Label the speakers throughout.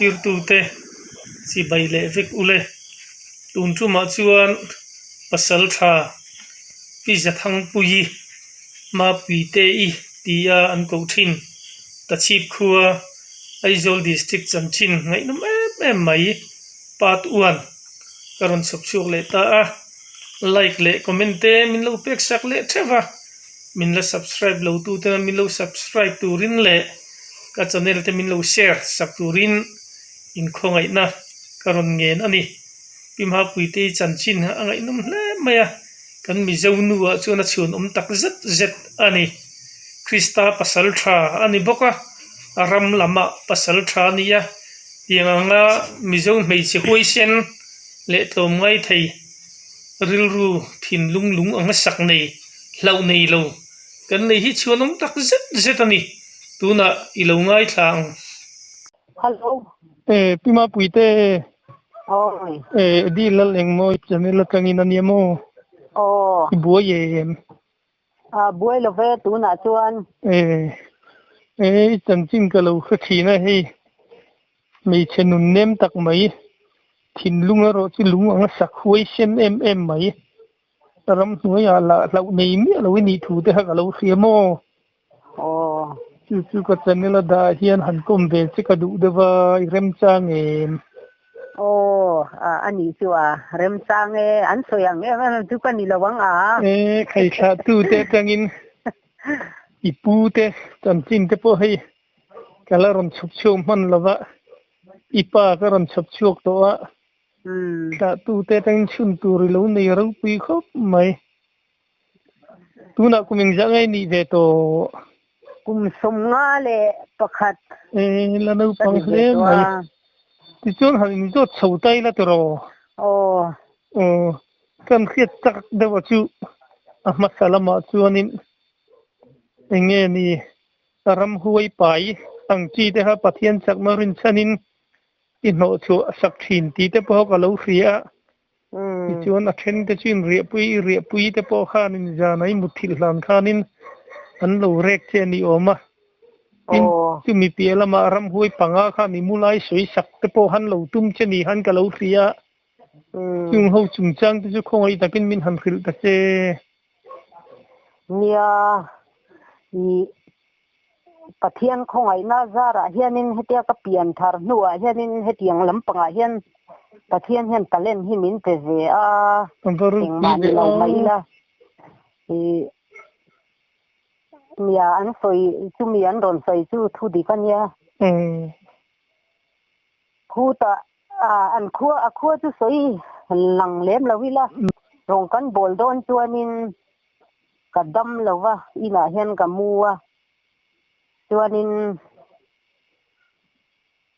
Speaker 1: Thirtute chibai leh vek ule. Tun tumah chuan pasal tha Pi Zathangpuii Mapuite-i tia an koh thin. Tachhip khua Aizawl District chanchin ngaihnawm em em mai Part one ka rawn chhawp chhuak leh ta a. Like leh comment te min lo pek sak leh theuh a. Min la subscribe lo tu te min lo subscribe turin leh ka channel te min lo share sak turin inkhawngaihna ka rawn ngen a ni. Pi Mapuite i chanchin a ngaihnawm hle mai a, kan Mizo nu ah chuan a chhuan awm tak zet zet a ni. Krista pasal tha a ni bawk a, a ram lam ah pasal tha a ni a, tiang anga Mizo hmeichhe huaisen leh tlawmngai thei rilru thinlung lung anga sak nei hlauh nei lo kan nei hi chhuan awm tak zet zet a ni. Tunah i lo ngaithla ang.
Speaker 2: Hello.
Speaker 1: Eh, Pi Mapuite.
Speaker 2: Oi.
Speaker 1: Eh, Eddie Lal engmaw channel atangin a nia maw?
Speaker 2: Aw.
Speaker 1: I buai em?
Speaker 2: A buai lo ve tunah chuan.
Speaker 1: Eh, eh, i chanchin ka lo hre thin a hei. Hmeichhe nun nem tak mai, thinlung erawh chu lung anga sak huai sen em em mai. Ramhnuaiah lah hlauh nei miah lo i nih thu te kha ka lo hria maw?
Speaker 2: Aw.
Speaker 1: Chu chu ka channel a dah hian han kawm ve che ka duh deuh a, i remchang em?
Speaker 2: Aw, a nih chu a remchang e, an sawi ang em em chu ka ni lo ang a.
Speaker 1: E, khaithlah tu te atangin i pu te chanchin te pawh hei ka la rawn chhawp chhuak hman lo va, i pa ka rawn chhawp chhuak tawh a, thlah tu te atangin chhun tur i lo nei ropui khawp mai. Tunah kum engzah nge nih ve tawh?
Speaker 2: Kum 51.
Speaker 1: E, la naupang hle mai. Tichuan han inzawt chho ta ila tiraw?
Speaker 2: Aw.
Speaker 1: Aw, kan hriat chak deuh a chu a hmasa lamah chuanin eng nge ni ramhuai pai ang chi te kha Pathian chakna rinchhanin i hnawhchhuah sak thin tih te pawh ka lo hria a. Tichuan a then te chu inriahpui i riahpui te pawh khanin zan a i mutthilh hlan khanin an lo rek che a ni awm a. Tin, chumi piah lamah ramhuai panga khan i mulai sawi sak te pawh han lo tum che ni han ka lo hria a. Chung ho chungchang te chu khawngaih takin min han hrilh ta che.
Speaker 2: Nia, i Pathian khawngaihna zarah hianin hetia ka pian thar hnuah hianin hetiang lampangah hian Pathian hian talent hi min pe ve a, engmah ni lo mai ila i nia an sawi chumi an rawn sawi chu thu dik a nia. Khutah an khua a khua chu sawi lang lem lo ila rawng kan bawl dawn chuanin Ka dam lo va, inah hian ka mu a, chuanin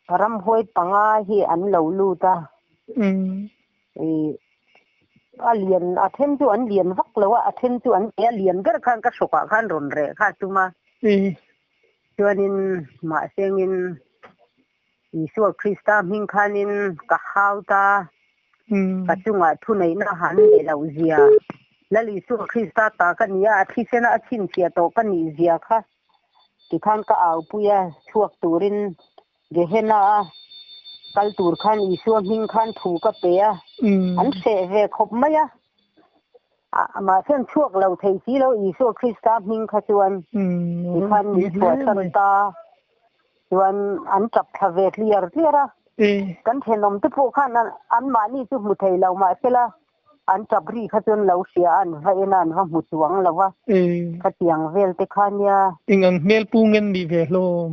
Speaker 2: ramhuai panga hi an lo lut a, ih a lian a then chu an lian vak lo a, a then chu an a lian ber khan ka hrawkah khan rawn reh kha a tum a, chuanin mahsengin Isua Krista hming khanin ka hau ta, ka chungah thuneihna han neih loh zia, Lal Isua Krista ta ka ni a, a thisena a chhinchhiah tawh ka nih zia kha tikhan ka aupui a, chhuak turin Gehenna a kal tur khan Isua hming khan thu ka pe a, an hreh ve khawp mai a, mahse an chhuak lo thei si lo Isua Krista hming kha chuan tikhan min chhuahsan ta. Chuan an tap thla ve tliar tliar a, kan thenawm te pawh khan anmahni chu hmu thei lo mahsela an tap ri kha chuan lo hria a, an va en a, an va hmu chuang lo a, khatiang vel te kha nia.
Speaker 1: Eng ang hmel pu ngen nih ve hlawm?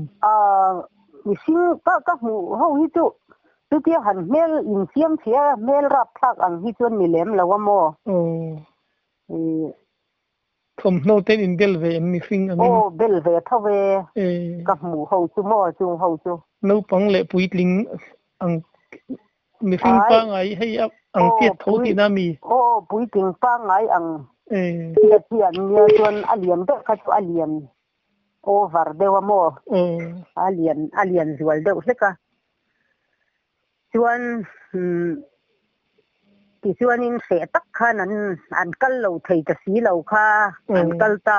Speaker 2: Mihring ka ka hmuh ho hi chu chutia han hmel insiam thei a, hmel rapthlak ang hi chuan ni lem lo a maw?
Speaker 1: Thawmhnaw ten in bel ve em mihring angin?
Speaker 2: Aw bel ve tho ve. Ka hmuh ho chu maw chung ho chu.
Speaker 1: Naupang leh puitling ang mihring pangngai hei ang tiat tho tihna mi?
Speaker 2: Aw puitling pangngai ang tiat hi an nia chuan a lian deuh kha chu a lian over deuh a maw? A lian a lian zual deuh hlek a. Chuan tichuanin hreh tak khan an an kal lo thei ta si lo kha an kal ta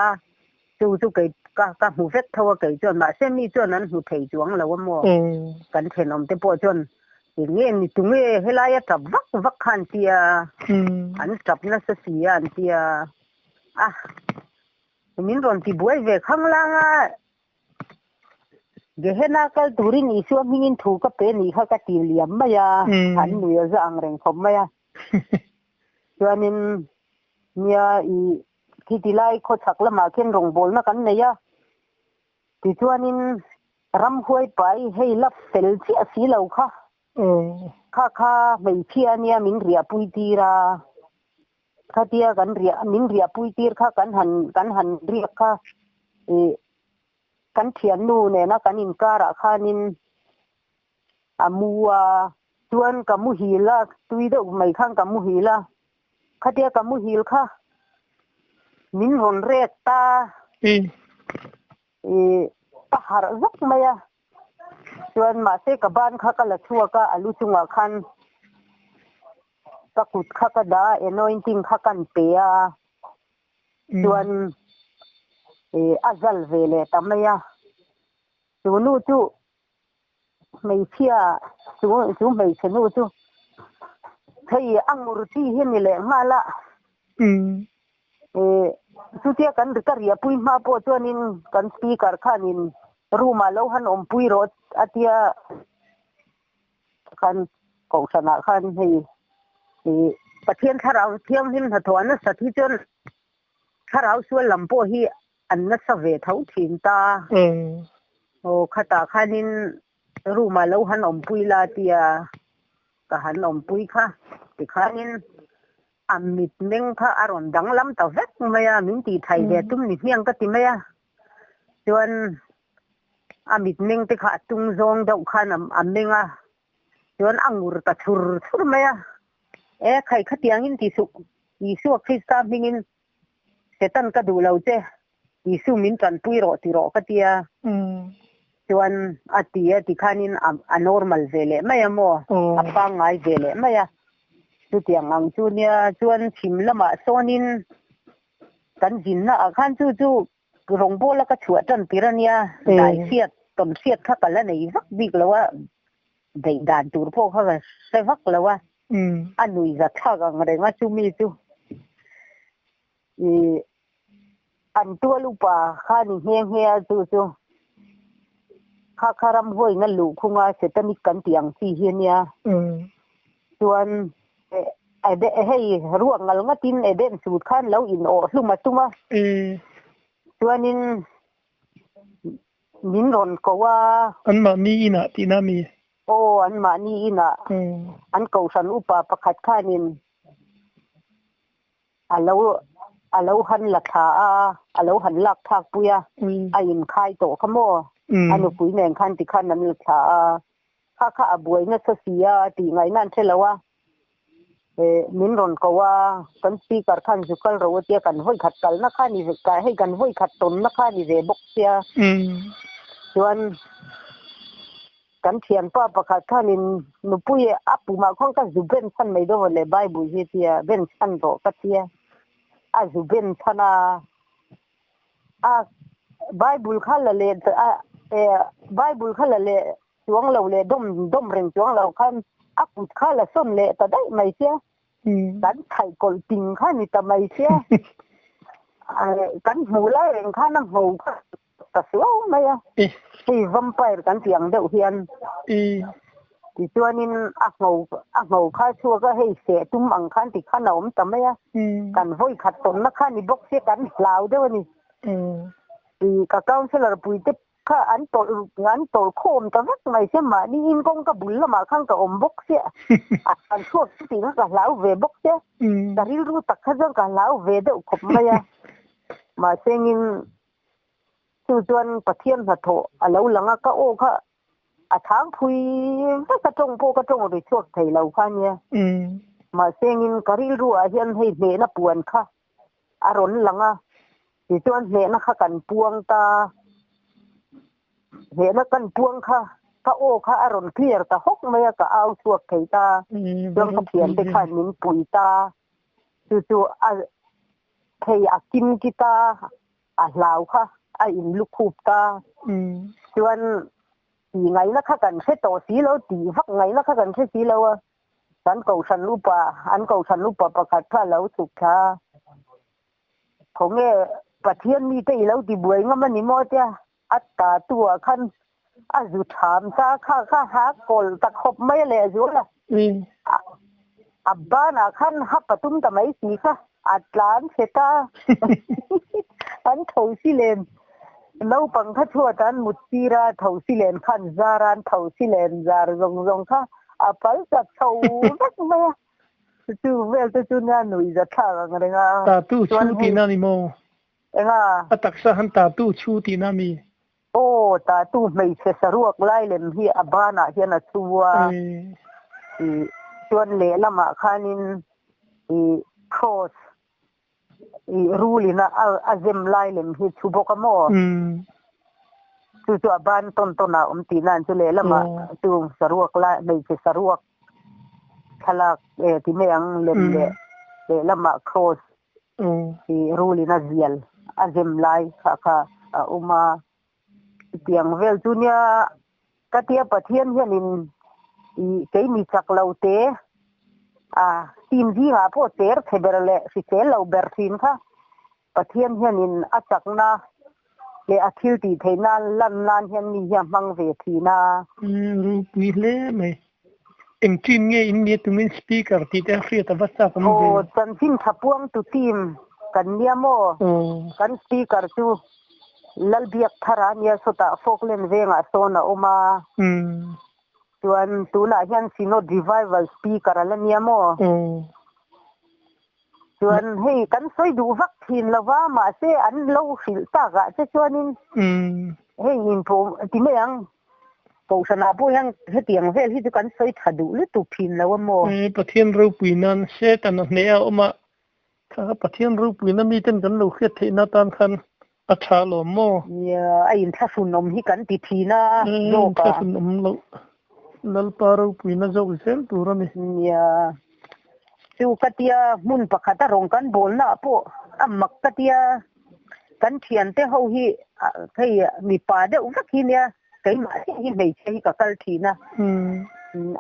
Speaker 2: chu chu kei Ka ka hmu vek tho a kei chuan mahse mi chuan an hmu thei chuang lo a maw? Kan thenawm te pawh chuan eng nge ni tunge helai a tap vak vak kha an tia, an tap nasa si a an tia a, min rawn ti buai ve khanglang a, Gehenna kal turin Isua hmingin thu ka pe nih kha ka ti liam mai a, an nui a za ang reng khawp mai a. Chuanin nia i Khiti lai khawchhak lamah khian rawngbawlna kan nei a, tichuanin ramhuai pai hei la fel chiah si lo kha. Kha kha hmeichhia nia min riahpui tir a, khatia kan riah min riahpui tir kha kan han kan han riak kha ih kan thiannu nena kan inkarah khanin a mu a, chuan ka muhil a, tui deuh mai khan ka muhil a, khatia ka muhil kha min rawn rek ta ih ka harh vek mai a, chuan mahse ka ban kha ka la chhuak a, a lu chungah khan ka kut kha ka dah a, anointing kha kan pe a, chuan ih a zal ve leh ta mai a, chu nu chu Hmeichhia chu chu hmeichhe nu chu hei a ngur chi hi ni leh nghal a. Ih chutia kan ka riahpui hma pawh chuanin kan speaker khanin room ah lo han awmpui rawh a tia khan kohhranah khan hei ih Pathian thlarau thianghlim hnathawh a nasat hi chuan thlarau sual lam pawh hi an nasa ve tho thin ta. Aw khatah khanin room ah lo han awmpui la tia ka han awmpui kha tikhanin a mitmeng kha a rawn danglam ta vek mai a, min tih thai ve tum ni hmiang ka ti mai a. Chuan a mitmeng te kha a tung zawng deuh khan a meng a, chuan a ngur ta chhur chhur mai a. E khai khatiangin ti suh, Isua Krista hmingin Setan ka duh lo che, Isu min tanpui rawh ti rawh ka tia. Chuan a ti a ti khanin a normal ve leh mai a maw? A pangngai ve leh mai a. Chutiang ang chu nia chuan chhim lamah sawnin kan zinna ah khan chu chu rawngbawla ka chhuah tan tir a nia, dai hriat tawn hriat kha ka la nei vak bik lo a, beih dan tur pawh kha ka hre vak lo a. A nui za thlak ang reng a chumi chu ih an tual upa kha ni nghe nghe a chu chu kha kha ramhuaina luh khunga setanic kan tih ang chi hi ania chuan hei ruak ngal ngatin Eden sut khan lo in awh hlum a tum a chuanin min rawn ko a.
Speaker 1: Anmahni inah tihna mi?
Speaker 2: Aw, anmahni inah an kohhran upa pakhat khanin a lo a lo han la thla a, a lo han lak thlak pui a, a inkhai tawh kha maw? A nupui nen khan tikhan an la thla a, kha kha a buai nasa si a tih ngaihna an hre lo a, min rawn ko a, kan speaker khan zu kal ro a tia kan vawi khat kalna kha ni ve hei kan vawi khat tawnna kha ni ve bawk sia chuan kan thianpa pakhat khanin nupui a pumah khawn ka zu ben chhan mai dawn le bible hi tia ben chhan rawh ka tia a zu ben chhan a a bible kha la leh a bible kha la leh chuang lo leh dawm dawm reng chuang lo khan a kut kha la sawn leh ta daih mai sia kan thaih kawlh ting kha ni ta mai sia kan hmuh lai reng khan a ngho kha ta suau mai a hei vampire kan tih ang deuh hian tichuanin a ngho a ngho kha chhuak a hei seh tum ang khan ti khan a awm ta mai a kan vawi khat tawnna kha ni bawk sia kan hlau deuh a ni ka councillor puite Kha an tawlh an tawlh khawm ta vek mai sia mahni in kawngka bul lamah khan ka awm bawk sia a an chhuak chu tih kha ka hlau ve bawk sia ka rilru tak kha chuan ka hlau ve deuh khawp mai a mahse engin chu chuan Pathian hnathawh a lo lang a ka aw kha a chhang phui vek a tawng pawh ka tawng ri chhuak thei lo kha ania mahse engin ka rilru ah hian hei hnehna puan kha a rawn lang a, tichuan hnehna kha kan puang ta, hnehna kan puang kha ka aw kha a rawn clear ta hawk mai a, ka au chhuak thei ta, chuan ka thiante khan min pui ta, chu chu a thei a kim ki ta, a hlau kha a in lukhup ta. Chuan tih ngaihna kha kan hre tawh si lo, tih vak ngaihna kha kan hre si lo a. Kan kohhran upa, an kohhran upa pakhat kha a lo chhuk thla a. Khawnge Pathian mite i lo ti buai ngam a ni maw tia a tatu ah khan a zu tham ta kha kha ha kawlh ta khawp mai a leh zual a. A banah khan hap a tum ta mai si kha a tlan chhe ta. An tho si len naupang kha chhuat an mut tir a, tho si len khan zar a, an tho si len zar zawng zawng kha a pal chak chho vek mai a. Chu vel te chu nia nuih za thlak ang reng a.
Speaker 1: Tatu chhu tihna ni maw?
Speaker 2: Enga?
Speaker 1: A taksa han tatu chhu tihna mi?
Speaker 2: Aw, tatu hmeichhe saruak lai lem hi a banah hian a chhu a. Ih, chuan lehlamah khanin ih cross ih rulin a a zem lai lem hi chhu bawk a maw? Chu chu a ban tawn tawn ah awm tihna an chu lehlamah chu saruak lai hmeichhe saruak thlalak eh ti mai ang lem leh lehlamah cross ih rulin a zial a zem lai kha kha a awm a. Chutiang vel chu nia ka tia Pathian hianin ih keimi chak lo te a team zingah pawh cher chhe ber leh hrisel lo ber thin kha Pathian hianin a chakna leh a thil tih theihna lan nan hian mi hi a hmang ve thin a.
Speaker 1: Ropui hle mai. Eng team nge in nia tumin speaker tih te a hriat a va chak awm ve.
Speaker 2: Aw chanchin tha puang tu team kan nia maw? Kan speaker chu Lalbiak Thara nia sawtah Falkland vengah sawn a awm a. Chuan tunah hian Synod Revival speaker a la nia maw? Chuan hei kan sawi duh vak thin lo va mahse an lo hrilh takah che chuanin hei inpawh ti mai ang. Kohhranah pawh hian hetiang vel hi chu kan sawi tha duh lutuk thin lo a maw?
Speaker 1: Pathian ropui nan Satan a hneh a awm a, kha Pathian ropuina miten kan lo hriat theihna atan khan a tha alawm maw?
Speaker 2: Nia, a inthlahrun awm hi kan ti thin a zawk a.
Speaker 1: Inthlahrun awm loh Lalpa ropuina zawk zel tur a ni.
Speaker 2: Nia, chu ka tia hmun pakhat a rawng kan bawlna ah pawh a mak ka tia. Kan thiante ho hi hei mipa deuh vek hi nia keimah chiah hi hmeichhia hi ka kal thin a,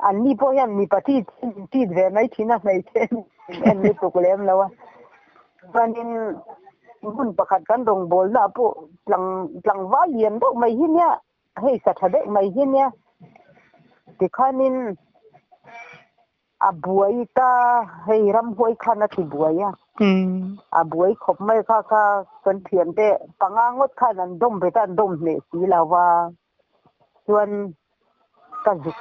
Speaker 2: anni pawh hian mipa tit tit ve mai thin a hmeichhe en lutuk lem lo a, chuanin hmun pakhat kan rawngbawlna ah pawh tlang tlangval lian deuh mai hi nia hei sa tha deuh mai hi nia tikhanin A buai ta, hei ramhuai khan a ti buai a, a buai khawp mai kha kha kan thiante panga ngawt khan an dawm ve ta, an dawm hneh si lo va, chuan ka zuk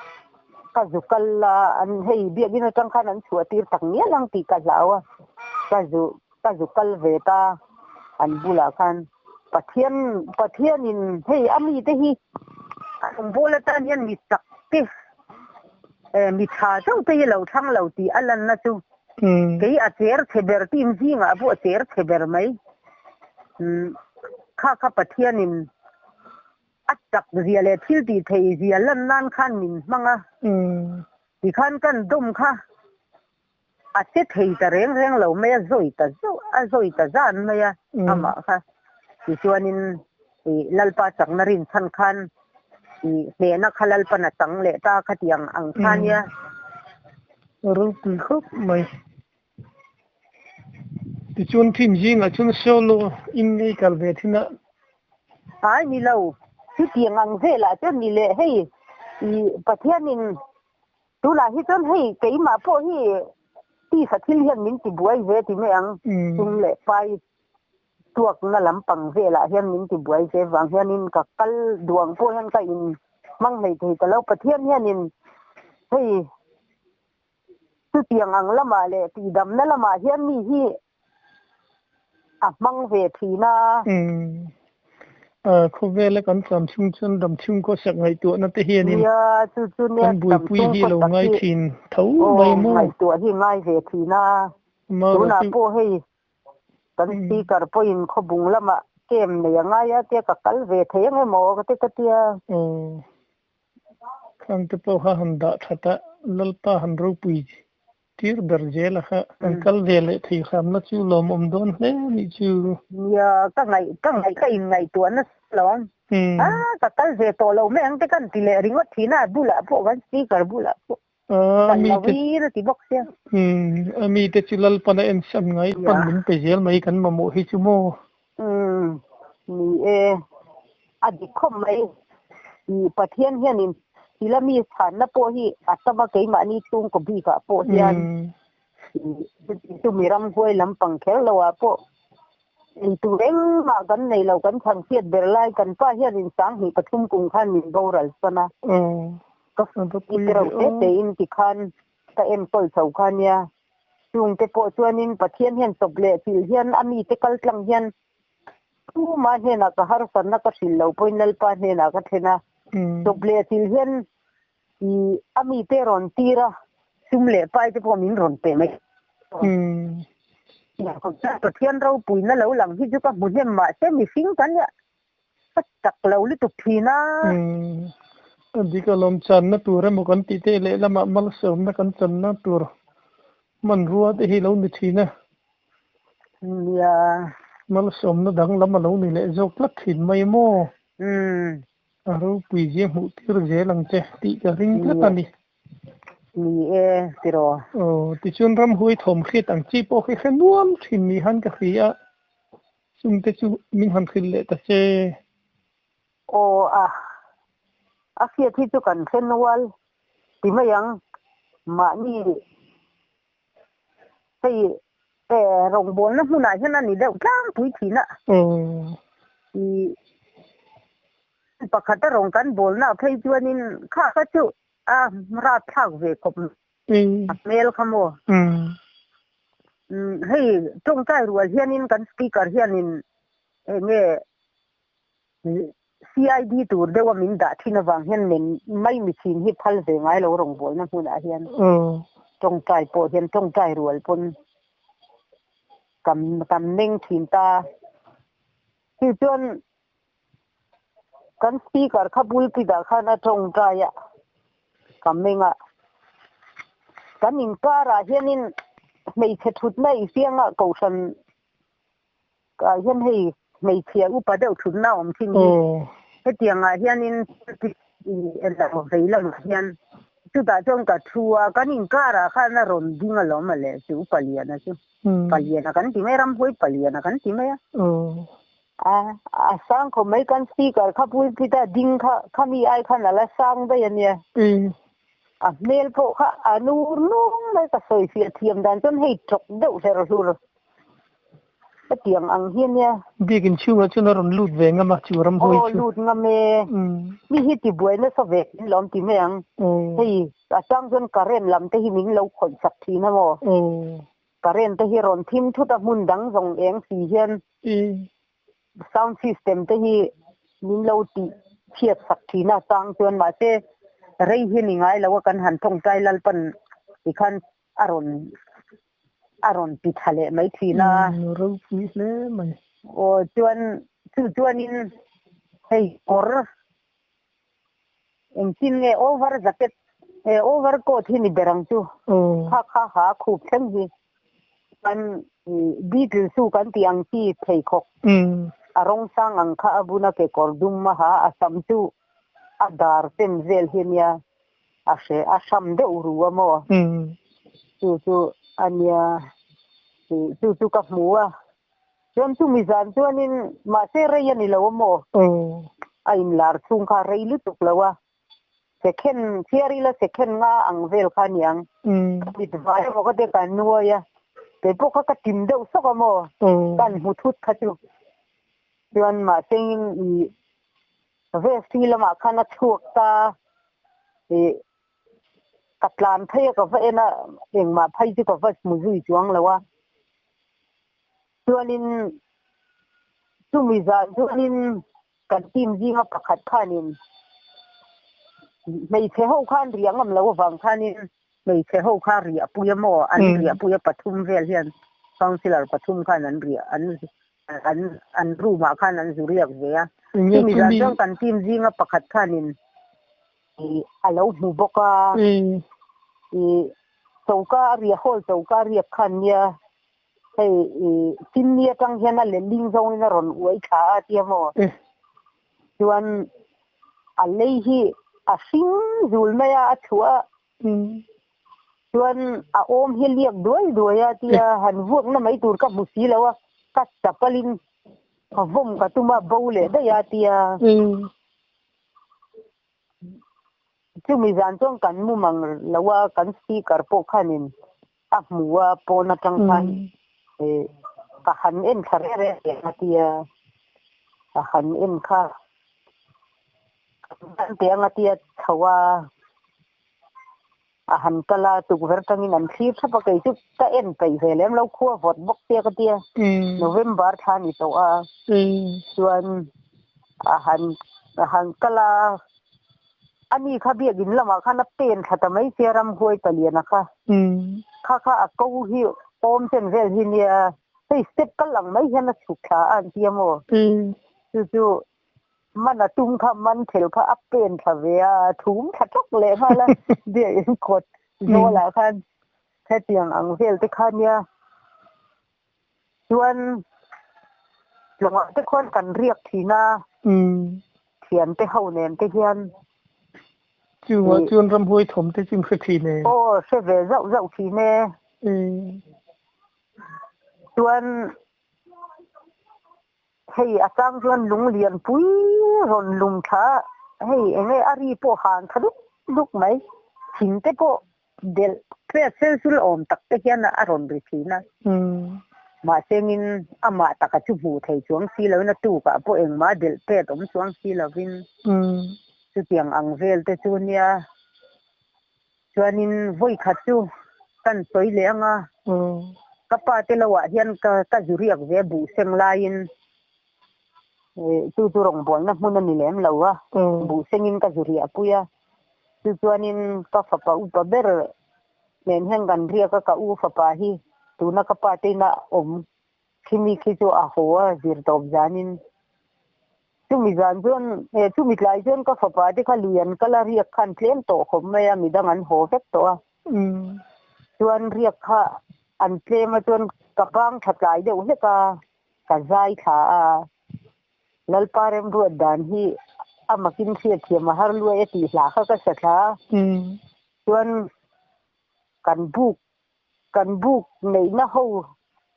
Speaker 2: ka zu kal a, an hei biakinn atang khan an chhuah tir tak ngial ang tih ka hlau a, ka zu ka zu kal ve ta an bulah khan Pathian Pathianin hei a mite hi a rawngbâwl atan hian mi chak te eh mi tha chauh te hi lo thlang lo tih a lanna chu kei a cher chhe ber team zingah pawh a cher chhe ber mai kha kha Pathianin a chak zia leh thil tih thei zia lan nan khan min hmang a tikhan kan dawm kha A che thei ta reng reng lo mai a, zawi ta zauh a, zawi ta zan mai a amah kha. Tichuanin ih Lalpa chakna rinchhan khan ih hnehna kha Lalpan a chang leh ta kha tih ang ang kha nia.
Speaker 1: Ropui khawp mai. Tichuan team zingah chuan solo in ngei kal ve thin a.
Speaker 2: Ai ni lo, chutiang ang velah chuan ni leh hei ih Pathianin Tunah hi chuan hei keimah pawh hi tisa thil hian min ti buai ve ti mai ang, sum leh pai tuakna lampang velah hian min ti buai ve vang hianin ka kal duang pawh hian ka in hmang hlei thei ta lo. Pathian hianin hei chutiang ang lamah leh tihdamna lamah hian mi hi A hmang ve thin a.
Speaker 1: Umm. Khawvela kan tlam chhung chuan dam chhung khawsak ngaihtuahna te hianin
Speaker 2: Nia, chu chu nia
Speaker 1: kan
Speaker 2: dam
Speaker 1: buaipui
Speaker 2: chhung
Speaker 1: hi lo
Speaker 2: khawsak
Speaker 1: ngai
Speaker 2: hi
Speaker 1: thin tho
Speaker 2: aw
Speaker 1: mai maw?
Speaker 2: ngaihtuah hi ngai ve thin a.
Speaker 1: Amah erawh
Speaker 2: Tunah
Speaker 1: chu
Speaker 2: pawh hei kan
Speaker 1: umm.
Speaker 2: speaker pawhin khawbung lamah camp nei a ngai a tia ka kal ve thei ang emaw ka ti ka tia.
Speaker 1: Aw. Khangte pawh kha han dah that a, Lalpa han ropui. tir ber zel a kha. Kan kal ve leh thei hramna chu lawmawm dawn hle a nih chu.
Speaker 2: Nia, ka ngaih ka ngaih ka inngaihtuah nasa lo ang. A, ka kal ve tawh lo mai ang te kan ti leh ringawt thin a, a bulah pawh kan speaker bulah pawh.
Speaker 1: A
Speaker 2: Kal
Speaker 1: mi
Speaker 2: lo
Speaker 1: te
Speaker 2: in a ti bawk sia.
Speaker 1: A mi te chu Lalpan a ensan ngai pan min pe zel mai kan mamawh hi chu maw?
Speaker 2: Umm ni e, a dik khawp mai. I Pathian hianin thil a mi chhanna pawh hi a tam a keimahni chhungkaw bikah pawh hian i chumi ramhuai lampang kher lo ah pawh eitur engmah kan nei lo kan chhanchhiat ber lai kan pa hianin sanghnih pathum kum khan min boral san a. Ka i reuh te te in ti khan ka enkawl chho kha nia. Chungte pawh chuanin Pathian hian chawp leh chilh hian a mite kal tlang hian tuma hnenah ka harsatna ka hrilh lo pawhin Lalpa hnenah ka thlen a. Chawp leh chilh hian i a mite rawn tir a, sum leh pai te pawh min rawn pe mai. Pathian ropuina lo lang hi chu ka hmu hnem mahse mihring kan Ka chak lo lutuk thin a.
Speaker 1: Umm. A dik alawm channa tur emaw kan tih te lehlamah malsawmna kan channa tur hmanrua te hi lo ni thin a.
Speaker 2: Nia.
Speaker 1: Malsawmna danglam a lo ni leh zawk tlat thin mai maw?
Speaker 2: Umm.
Speaker 1: A ropui zia hmuh tir zel ang che tih ka ring tlat a ni.
Speaker 2: Ni e, tiraw.
Speaker 1: Aw, tichuan ramhuai thawm hriat ang chi pawh khi hre nuam thin ni han ka hria a. Chungte chu min han hrilh leh ta che.
Speaker 2: Aw a, a hriat hi chu kan hre nual ti mai ang. Mahni hei rawngbawlna hmunah hian a ni deuh tlangpui thin a. I pakhata rawng kan bawlna phei chuanin kha kha chu a rapthlak ve khawp mai. A hmel kha maw? Hei tawngtai rual hianin kan speaker hianin eng nge CID tur deuha min dah thin avang hian men mai michin hi phal ve ngai lo rawngbawlna hmunah hian tawngtai pawh hian tawngtai rual pawn kan meng thin ta. Chu chuan Kan speaker kha pulpit ah khan a tawngtai a, ka meng a. Kan inkar ah hianin hmeichhe thutna i fiang a, kohhran ah hian hei hmeichhia upa deuh thutna a awm thin hi. Hetiang ah hianin pulpit i lo vei lamah hian chutah chuan ka thu a, kan inkar ah khan a rawn ding alawm a le chu paliana chu. Paliana kan ti mai a, ramhuai paliana kan ti mai a. A, a sang khawp mai kan speaker kha pulpit a ding kha khami ai khan a la sang daih a nia. A hmel pawh kha a nur nung mai ka sawi fiah thiam dan chuan hei tawk deuh hler hlur hetiang ang hi a nia.
Speaker 1: Biakin chhungah chuan a rawn lut ve ngam a chu ramhuai
Speaker 2: chu. Aw lut ngam e. Mi hi tibuai nasa ve in lawm ti mai ang. Hei a chang chuan current lam te hi min lo khawih sak thin a maw. Current te hi rawn thim thut a hmun dang zawng eng si hian sound system te hi min lo tih chhiat sak thin a chang chuan mahse rei hi ni ngai lo a kan han tawngtai Lalpan tikhan a rawn a rawn ti tha leh mai thin a.
Speaker 1: Ropui hle mai.
Speaker 2: Aw chuan chu chuanin hei kawr Engtin nge over jacket eh over coat hi ni ber ang chu. Kha kha ha khup thleng hi kan beetle chu kan tih ang chi pheikhawk a rawng sang ang kha a bun a kekawr dum a ha a sam chu a dar chen vel hi ania a hre a hram deuh ru a maw chu chu ania chu chu ka hmu a. Chuan chumi zan chuanin mahse rei a ni lo a maw? A inlar chhung kha rei lutuk lo a, second chhiar ila second nga ang vel kha a niang. Ka mit vai emaw ka tia ka nuai a, kei pawh kha ka tim deuh sawk a maw? Ka an hmu thut kha chu. Chuan mahse in i vesti lamah khan a chhuak ta i ka tlan phei a ka va en a, engmah phei chu ka va hmu zui chuang lo a. Chuanin chumi zan chuanin kan team zinga pakhat khanin hmeichhe ho khan riah ngam lo avang khanin hmeichhe ho kha riah pui a maw an riah pui a pathum vel hian councillor pathum khan an riah an an an room ah khan an zu riak ve a. Chumi zan chuan kan team zinga pakhat khanin ih a lo hmu bawk a ih. Choka a riah hall choka a riak khan nia hei ih chimney atang hian a letling zawngin a rawn uai thla a tia maw chuan a lei hi a hring zul mai a a chhuah a chuan a awm hi liak duai duai a tia han vuakna mai tur ka hmu si lo a ka chapalin ka vawm ka tum a bo leh daih a tia. Chumi zan chuan kan mu mang lo a, kan speaker pawh khanin a hmu a, pawn atang khan ka han en thla reng reng reng a tia, ka han en kha kan teh ang a tia chho a. A han kal a, tukverh tangin an thlir thap a, kei chu ka en peih ve lem lo, khua vawt bawk sia ka tia, November thla ni tawh a, chuan a han a han kal a, ani kha biakin lamah khan a pen thla ta mai sia ramhuai paliana kha, kha kha a ko hi awm chen vel hi nia, hei step kal ang mai hian a chhuk thla a an tia maw, chu chu Man a tum kha man thel kha a pen thla ve a, thum thla tawk leh nghal a, biakin kawt zawlah khan hetiang ang vel te kha nia. Chuan tlawngah te khuan kan riak thin a, thian te ho nen te hian.
Speaker 1: Chungah chuan ramhuai thawm te chu in hre thin e.
Speaker 2: Aw, hre ve zauh zauh thin e. Chuan Hei a chang chuan lung lian pui rawn lum thla a, hei eng nge a ri pawh han tha duk duk mai, thing te pawh delh hriat sel sul awm tak te hian a rawn ri thin a. Mahsengin amah taka chu hmuh thei chuang si loin a tukah pawh engmah delh pet awm chuang si lovin chutiang ang vel te chu nia. Chuanin vawi khat chu kan sawi leh ang a, ka pa te lo ah hian ka ka zu riak ve buh seng laiin chu chu rawngbawlna hmun a ni lem lo a, buh sengin ka zu riah pui a, chu chuanin ka fapa upa ber nen hian kan riak a, ka u fapa hi tuna ka pa te ina awm Khimi khi chu a haw a zir tawp zanin. Chumi zan chuan eh chumi tlai chuan ka fapa te kha lui an kal a, riak khan tlem tawh khawp mai a, midang an haw vek tawh a. Chuan riak kha an tlem a chuan ka bang tha tlai deuh hlek a, ka zai thla a. Lalpa remruat dan hi a makin hriatthiam a har luai a tih hla kha ka sa thla a. Chuan kan buk Kan buk neihna ho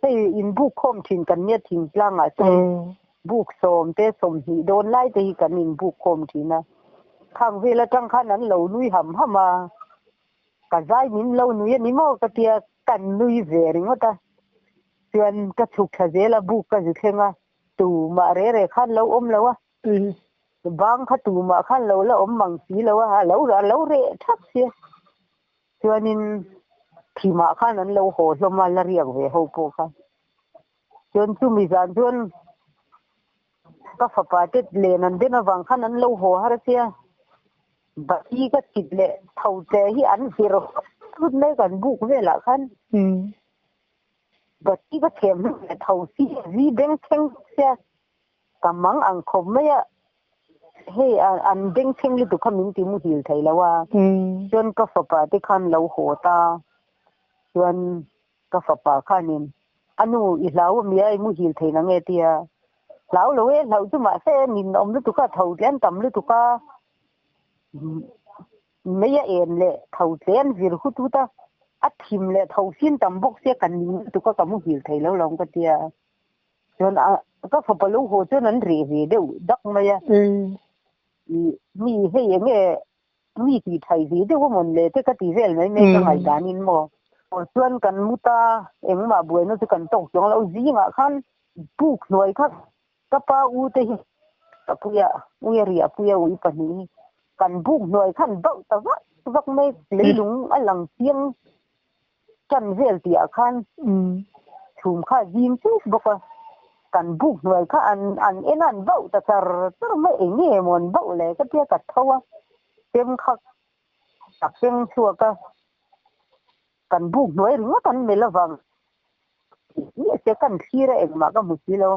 Speaker 2: hei in buk khawm thin kan nia thingtlangah chuan buk sawm te 20 dawn lai te hi kan in buk khawm thin a. Khang vel atang khan an lo nui ham ham a, ka zai min lo nui a ni maw ka tia kan nui ve ringawt a. Chuan ka chhuk thla zel a buk ka zu thleng a, tumah re re khan lo awm lo a. Bang kha tumah khan lo la awm mang si lo a, a lo reh thap sia. Chuanin thimah khan an lo haw hlawm a, la riak ve ho pawh kha. Chuan chumi zan chuan ka fapa te len an den avang khan an lo haw har sia. Bati ka chit leh tho che hi an vir hut mai kan buk velah khan. Bati ka chhem hnu leh tho si zi bengchheng sia. Ka mang ang khawp mai a, hei an bengchheng lutuk kha min ti muhil thei lo a, chuan ka fapa te khan lo haw ta, chuan ka fapa khanin a nu i hlau a mia i muhil thei na nge tia, hlau lo e hlauh chu mahse min awm lutuk a tho tlem tam lutuk a, mei a en leh tho tlem zir hut hut a, a thim leh tho sin tam bawk sia ka ning lutuk a ka muhil thei lo lo ka tia. Chuan a ka fapa lo haw chuan an reh ve deuh dak mai a. Mi hei eng nge mi tih thai ve deuh a mawn le te ka ti vel mai mai ka ngaihdanin maw. Aw chuan kan mu ta engmah buaina chu kan tawk chuang lo zingah khan buk hnuai kha ka pa u te hi ka puia uia riah puia ui pahnih hi kan buk hnuai khan bauh ta vak vak mai leilung a lang chiang Ṭan vel tihah khan chhum kha a zim chuk bawk a, kan buk hnuai kha an an en a an bauh ta char char mai, eng nge maw an bauh le ka tia ka tho a, chem kha ka keng chhuak a, kan buk hnuai ringawt an melh avang nge se kan thlir a engmah ka hmu si lo,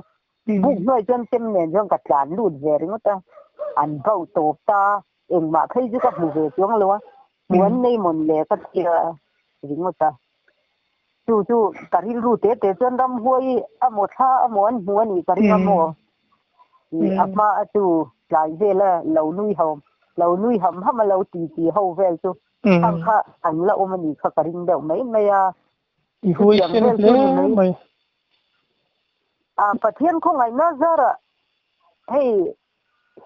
Speaker 2: buk hnuai chuan chem nen chuan ka tlan lut ve ringawt a, an bauh tawp ta, engmah phei chu ka hmu ve chuang lo a, hmu an nei mawn le ka tia. ringawt a. Chu chu ka rilru te te chuan ramhuai amaw thla amaw an hmu a nih ka ring a maw? A hma a chu tlai vela lo nui ho lo nui ham ham a lo ti ti ho vel chu khang kha an la awm a nih kha ka ring deuh mai mai a.
Speaker 1: I huaisen hle mai.
Speaker 2: A Pathian khawngaihna zarah hei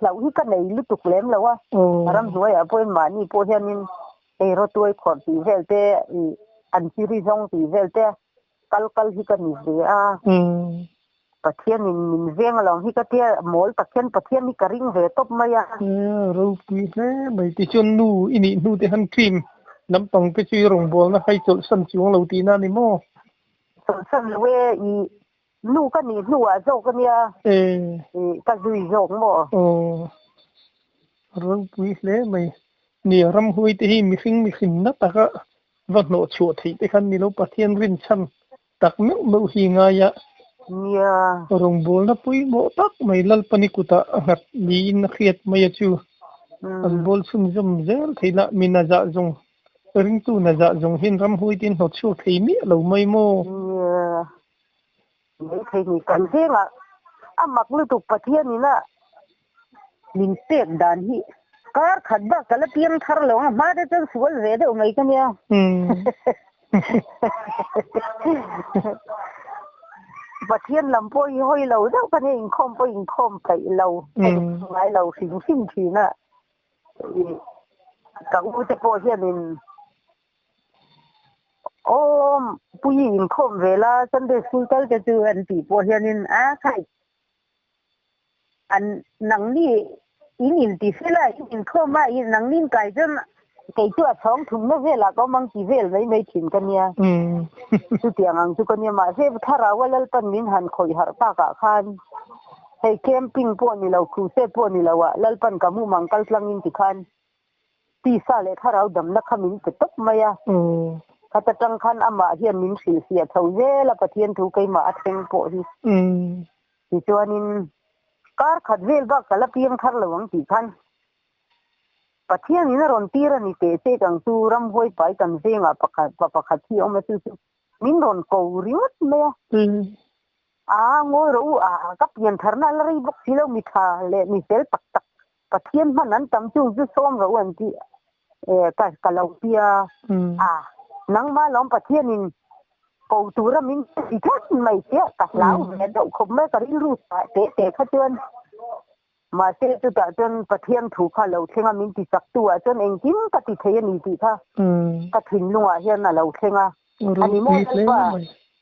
Speaker 2: hlauh hi ka nei lutuk lem lo a, ramhnuaiah pawhin mahni pawh hianin hei rawtuai khawrh tih vel te, an chiri zawng tih vel te kal kal hi ka ni ve a. Pathianin min veng alawm hi ka tia, mawl tak hian Pathian hi ka ring ve tawp mai a.
Speaker 1: Ropui hle mai tichuan nu i nih hnu te han cream lampang te chu i rawngbawlna hai chawlhsan chuang lo tihna a ni maw?
Speaker 2: Chawlhsan lo e, i Nu ka nih hnuah zawk a nia, ka zui zawk maw?
Speaker 1: Aw, ropui hle mai. Nia, ramhuai te hi mihring mihrinna taka va hnawh chhuah theih te khan ni lo, Pathian rinchhan tak meuh meuh hi ngai a.
Speaker 2: Nia.
Speaker 1: Rawngbawlna pawimawh tak mai Lalpani kutah a nghat niin a hriat mai a chu. An bawl chhunzawm zel theih lah min a zah zawng ringtu na zah zawng hian ramhuai te hnawt chhuak thei miah lo mai maw?
Speaker 2: Nia. Maithei ni kan vengah a mak lutuk Pathianin a min pek dan hi kar khat bak ka la piang thar lo ang, hma te chuan sual ve deuh mai ka nia. Pathian lam pawh hi hawi lo deuh ka nia, inkhawm pawh inkhawm peih lo, ngai lo hrim hrim thin a. Ka u te pawh hianin Aw pui inkhawm ve la Sunday school kal te chu an tih pawh hianin a khai an nangni in inti fel a in inkhawm a nangni in kai chuan kei chu a chhawng thumna velah ka awm ang ti vel mai mai thin ka nia. Chutiang ang chu ka nia mahse thlarau a Lalpan min han khawih harh takah khan hei camping pawh ni lo crusade pawh ni lo ah Lalpan ka mumang kal tlangin tikhan Tisa leh thlarau damna kha min pe tawp mai a. Khat atang khan amah hian min hrilhfiah chho zel a Pathian thu keimah a thleng pawh hi. Tichuanin kar khat vel bak ka la piang thar lo ang tih khan Pathianin a rawn tir a ni teh chek ang chu ramhuai pai kan vengah pakhat pa pakhat hi a awm a chu chu min rawn ko ringawt mai a. A ngawi rawh u a ka pian tharna a la rei bawk si lo mi tha leh mi fel tak tak Pathian hman an tam chung chu sawm rawh u an tih ka ka lo tia a, nangmah lawm Pathianin ko tura min ti tlat mai chiah ka hlau ve deuh khawp mai ka rilru teh teh kha chuan mahse chutah chuan Pathian thu kha lo thleng a min ti chak tu ah chuan engkim ka ti thei a ni tih kha ka thinlungah hian a lo thleng a a ni maw Lalpa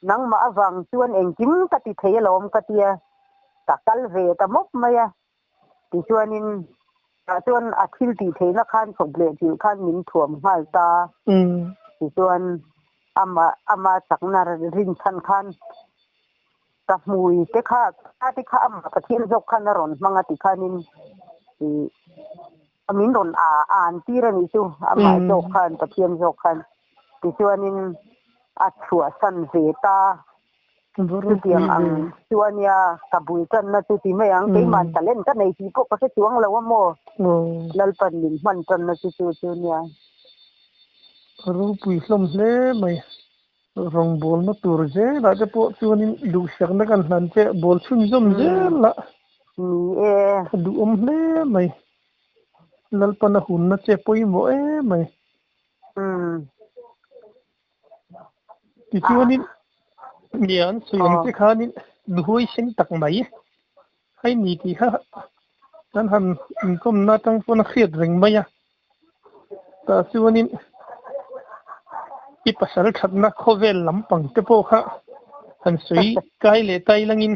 Speaker 2: nangmah avang chuan engkim ka ti thei alawm ka tia ka kal ve ta mawp mai a. Tichuanin tah chuan a thil tih theihna khan chawp leh thil khan min thuam nghal ta. Tichuan amah ama chakna rinchhan khan ka hmui te kha ka te kha amah Pathian zawk khan a rawn hmang a ti khanin ih min rawn a an tir a nih chu amah zawk khan Pathian zawk khan tichuanin a chhuahsan ve ta. Chutiang ang chu a nia, ka bul tanna chu ti mai ang, keimah talent ka nei tih pawh ka hre chuang lo a maw? Lalpan min hman tanna chu chu chu nia.
Speaker 1: Ropui hlawm hle mai. Rawngbawlna tur zelah te pawh chuanin duhsakna kan hlan che bawl chhunzawm zel a.
Speaker 2: Ni e.
Speaker 1: Ka duhawm hle mai. Lalpan a hunna che pawimawh em mai. Tichuanin mi an sawi ang che khanin luhuaisen tak mai hei ni tih kha kan han inkawmna atang pawn a hriat reng mai a. Tah chuanin i pasal thatna khawvel lampang te pawh kha han sawi kai leh tai langin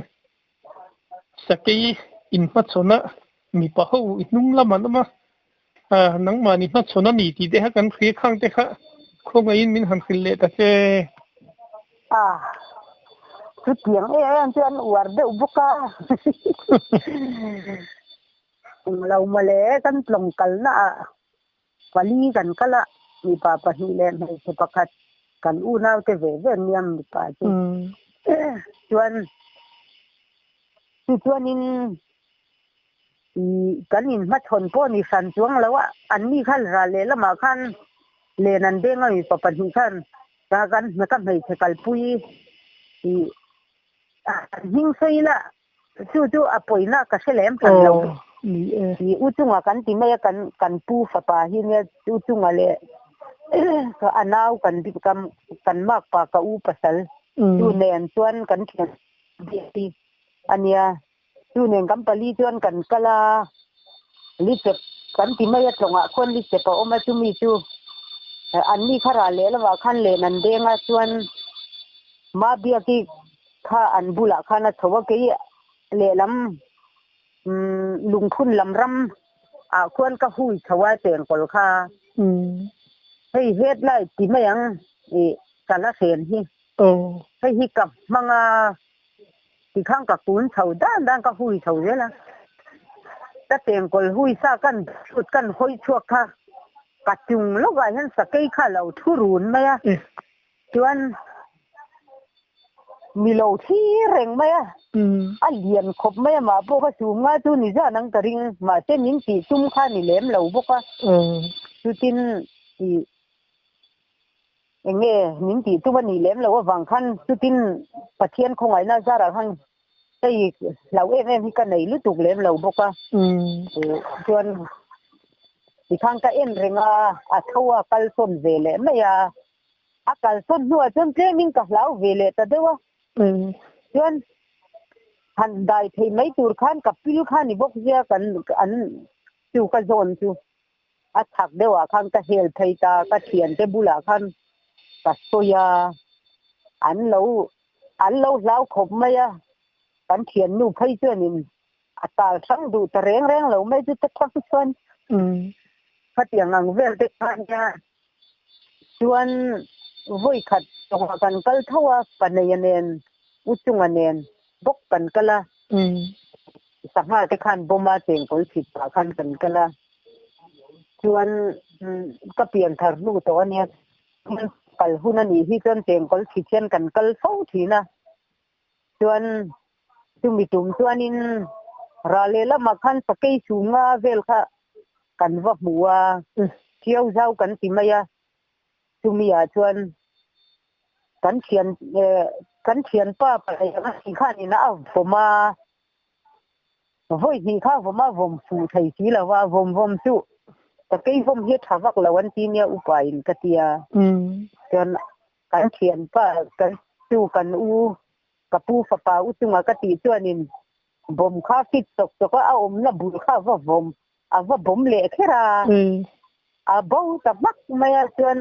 Speaker 1: Sakei inhmachhawn a, mipa ho i hnung lam an awm a, nangmahni hmachhawn a ni tih te kha kan hria khang te kha khawngaihin min han hrilh leh ta che.
Speaker 2: A, chutiang em em chu an uar deuh bawk a. Englo mawle kan tlawng kalna ah pali kan kal a, mipa pahnih leh hmeichhe pakhat kan unaute ve ve an nia mipa chu. Chuan chu chuanin ih kan inhmachhawn pawh ni hran chuang lo a, anni khan ral lehlamah khan. Len an deng a mipa pahnih khan ka kan ka hmeichhe kalpui ih an hming sawi ila chu chu a pawina ka hre lem hran lo. Ih u chunga kan ti mai a kan kan pu fapa hi nia u chunga leh a nau kan kan makpa ka u pasal chu nen chuan kan thian a nia. Chu nen kan pali chuan kan kal a, Lisep kan ti mai a, tlawngah khuan Lisep a awm a, chumi chu anni kha ral leh lamah khan len an deng a, chuan Mabiaki kha an bulah khan a chho a, kei lehlam lungphun lam ram ah khuan ka hui chho a chengkawl kha hei headlight ti mai ang ih ka la hren hi hei hi ka hmang a. Tikhan ka kun chho dan dan ka hui chho zel a, ka chengkawl hui sa kan thut kan hawi chhuak kha ka chung lawkah hian sakei kha a lo thu run mai a, chuan mi lo thlir reng mai a, a lian khawp mai a mah pawh kha chum nga chu ni zan ang ka ring, mahse min tih tum kha ni lem lo bawk a, chutin ih. Eng nge min tih tum a nih lem loh avang khan chutin Pathian khawngaihna zarah khan hei hlau em em hi ka nei lutuk lem lo bawk a. Chuan tikhan ka en reng a, a tho a kal sawn ve leh mai a. A kal sawn hnuah chuan tlemin ka hlau ve leh ta deuh a. Chuan han dai thei mai tur khan ka pil kha ni bawk sia kan an chu ka zawn chu. A chhak deuhah khan ka hel phei ta, ka thiante bulah khan ka sawi a, an lo an lo hlau khawp mai a, kan thiannu phei chuanin a tal hrang duh ta reng reng lo mai chu ta thang chuan khatiang ang vel te kha nia chuan vawi khat tawngah kan kal tho a, Paneia nen U Chunga nen bawk kan kal a. Sangha te khan bawma chengkawl chhit pah khan kan kal a, chuan ka pian thar hnu tawh a nia, kal hun a nih hi chuan chengkawl chhit hian kan kal fo thin a, chuan chumi tum chuanin rah leh lamah khan sakei chhum nga vel kha kan va hmu a, thiau zau kan ti mai a. Chumi ah chuan kan thian kan thianpa pahnih anga si khan in a vawm a, vawi hnih kha vawm a vawm fuh thei si lo va, vawm vawm chu ka kei vawm hi a tha vak lo an ti nia upa in ka tia. Chuan kan thianpa kan chu kan u ka pu fapa u chunga ka tih chuanin bawm kha fit chawk chawk a, a awmna bul kha a va vawm a va bawm leh kher a, a bo ta hmak mai a chuan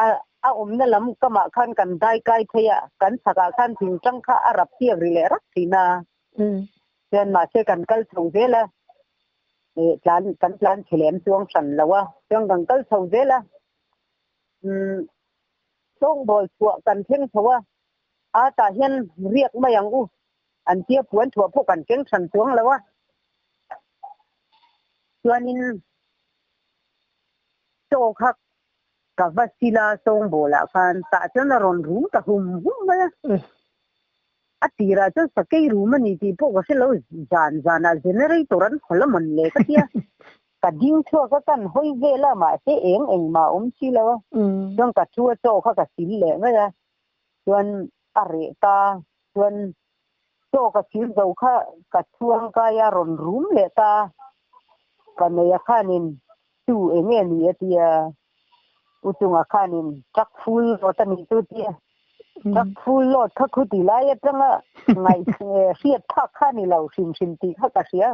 Speaker 2: a a awmna lam kamah khan kan dai kai phei a, kan chhakah khan thingtang kha a rap piak ri leh rak thin a, chuan mahse kan kal chho zel a, ih tlan kan tlan chhe lem chuang hran lo a, chuan kan kal chho zel a, umm sawngbawl chhuah kan thleng chho a, a tah hian riak mai ang u an tia puan thuah pawh kan keng hran chuang lo a. Chuanin chaw kha ka va sil a sawngbawlah khan tah chuan a rawn rum ta hum hum mai a. A tirah chuan sakei rum a ni tih pawh ka hre lo, zan zanah generator an hawl a mawn le ka tia. Ka ding chhuak a kan hawi vel a mahse eng engmah a awm si lo a. Chuan ka thu a chaw kha ka sil leh mai a. Chuan a reh ta chuan chaw ka thil zo kha ka chhuang kai a rawn rum leh ta ka nei a khanin chu eng nge ni a tia u chunga khanin truck full load a nih chu tia truck full load kha khu ti lai atanga ngaih hriat phak kha ni lo hrim hrim tih kha ka hria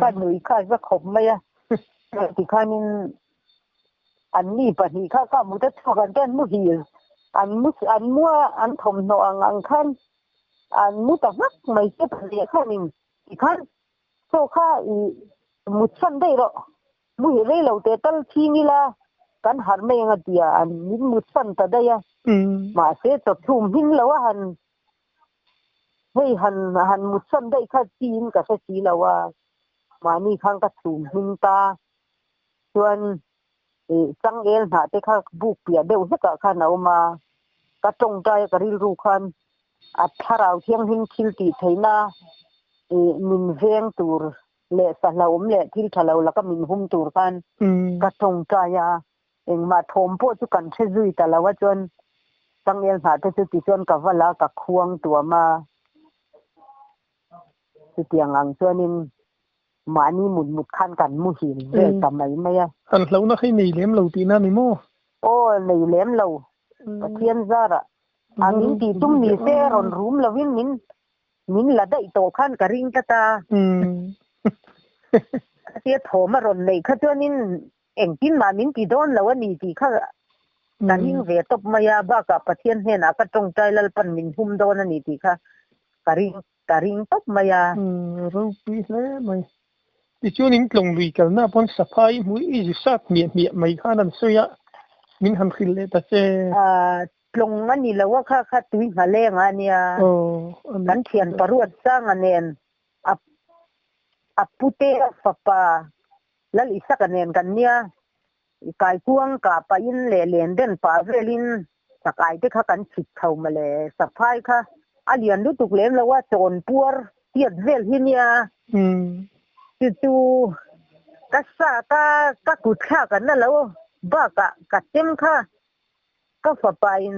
Speaker 2: ka nui kha za khawp mai a tikhanin An mi pahnih kha ka mut a chhuak an chuan muhil an mu an mu a an thawmhnaw ang ang khan an mu ta hmak mai che pahnih khanin tikhan chaw kha i mut chhan daih rawh muhil rei lo teh tal chhing ila kan harh mai ang a tia an min mut chhan ta daih a mahse chaw chhum hming lo a han hei han han mut chhan daih kha chiin ka hre si lo a mahni khan ka chhum hming ta. Chuan ih changel hnah te kha buk piah deuh hlekah khan a awm a, ka tawngtai a ka rilru khan a thlarau thianghlim thil tih theihna ih min veng tur leh sahla awm leh thil tha lo laka min hum tur khan ka tawngtai a. Engmah thawm pawh chu kan hre zui ta lo a chuan changel hnah te chu tichuan ka va la ka khuang tuam a. Chutiang ang chuanin mahni mut mut khan kan muhil vel ta mai mai a.
Speaker 1: Han hlauhna khi nei lem lo tihna ni maw?
Speaker 2: Aw, nei lem lo. Pathian zarah a min tih tum ni se rawn rum lovin min min la daih tawh khan ka ring tlat a. Tia thawm a rawn neih kha chuanin engtin mah min ti dawn lo a ni tih kha ka ring ve tawp mai a, bakah Pathian hnenah ka tawngtai Lalpan min hum dawn a ni tih kha ka ring ka ring tawp mai a.
Speaker 1: Ropui hle mai. Tichuan in tlawng lui kalna pawn saphai hmui i zu sat hmiah hmiah mai khan an sawi a, min han hrilh leh ta che.
Speaker 2: Tlawng a ni lo a kha kha tui ngha leng a nia. Kan thian paruat sanga nen a a pute a fapa Lal Isaka nen kan nia. I kaikuang kah pahin leh len den pah velin sakai te kha kan chhit chho mawle. Saphai kha a lian lutuk lem lo a, chawn puar tiat vel hi nia. Chu chu ka sa ka ka kut thlak an la lo bakah ka chem kha ka fapa in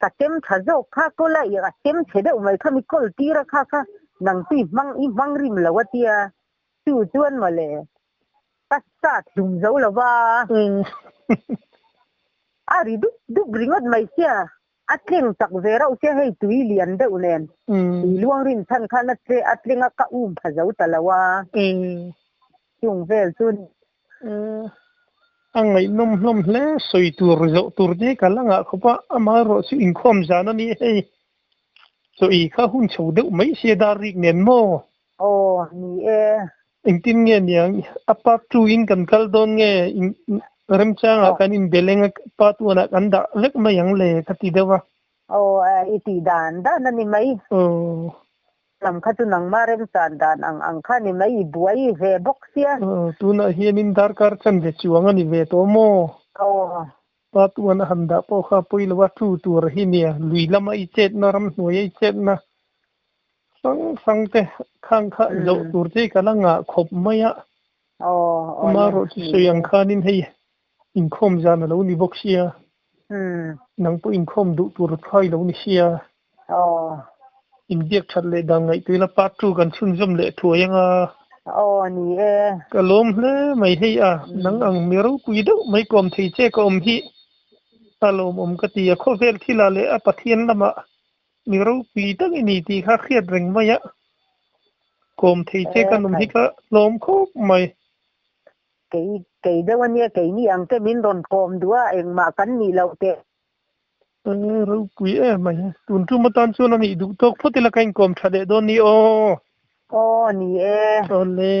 Speaker 2: ka chem tha zawk kha kawl a i a chem chhe deuh mai kha mi kawl tir a kha kha nang chu i hmang i hmang rim lo a tia chu chuan mawle. Ka sat hlum zo lo va. A ri dup dup ringawt mai sia, a tleng chak ve rauh sia hei tui lian deuh nen tui luang rin chhan khan a che a tleng a ka um pha zo ta lo a. Chung vel chu ni.
Speaker 1: A ngaihnawm hlawm hle, sawi tur zawh tur te ka la ngah khawp a, amaherawh chu inkhawm zan a ni hei. Chaw ei kha hun chho deuh mai sia dar rik nen maw?
Speaker 2: Aw, ni e.
Speaker 1: Engtin nge niang? A part two in kan kal dawn nge remchangah kan inbe leng a part one ah kan dah vek mai ang le ka ti deuh a.
Speaker 2: Aw, i tih dan dan a ni mai.
Speaker 1: Aw.
Speaker 2: Lam kha chu nangmah remchan dan ang ang kha a ni mai, i buai ve bawk sia.
Speaker 1: Aw, tunah hianin darkar chanve chuang a ni ve tawh maw?
Speaker 2: Aw.
Speaker 1: Part one a han dah pawh kha pawi lo a, two tur hi nia, lui lama i chetna, ramhnuaia i chetna hrang hrang te khang kha zawh tur che ka la ngah khawp mai a. Amaherawh chu sawi ang khanin hei inkhawm zan a lo ni bawk sia, nang pawh inkhawm duh tur kha i lo ni sia. Inbiak that leh dan ngaihtuah ila part two kan chhunzawm leh thuai anga.
Speaker 2: Aw ni e.
Speaker 1: Ka lawm hle mai hei a, nang ang mi ropui deuh mai kawm thei che ka awm hi a lawmawm ka ti a, khawvel thila leh a Pathian lamah mi ropui tak i ni tih kha hriat reng mai a, kawm thei che kan awm hi ka lawm khawp mai.
Speaker 2: Kei kei deuh ania keini ang te min rawn kawm duh a, engmah kan nih loh teh.
Speaker 1: Ropui em mai. Tun tum atan chuan a nih duh tawk phawt ila ka inkawm tha leh dawn ni aw.
Speaker 2: Aw ni e.
Speaker 1: Awle.